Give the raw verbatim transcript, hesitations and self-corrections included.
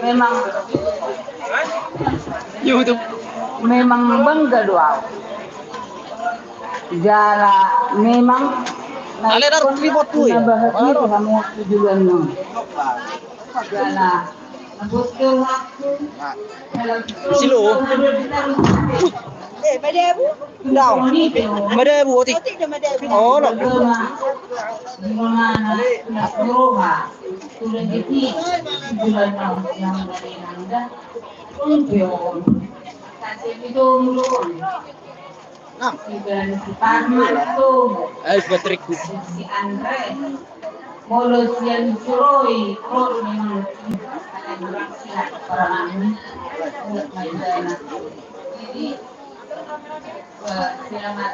Memang, memang bangga do au. Jala memang na bahagia do hamu tu joloan on. Jala na bostel hakku. Silo. Eh, madabu. Dao. Madabu otik. Otik do madabu. Oh, no. Di mana na roha. Sudah jadi. Joloan on yang dari nanda. Untung. Kasih itu mulung. Nah. Sudah si Parman itu. Eh, bateraiku. Si Andre. Molo sian Suroi, Suroi memang. Jadi, eh, selamat.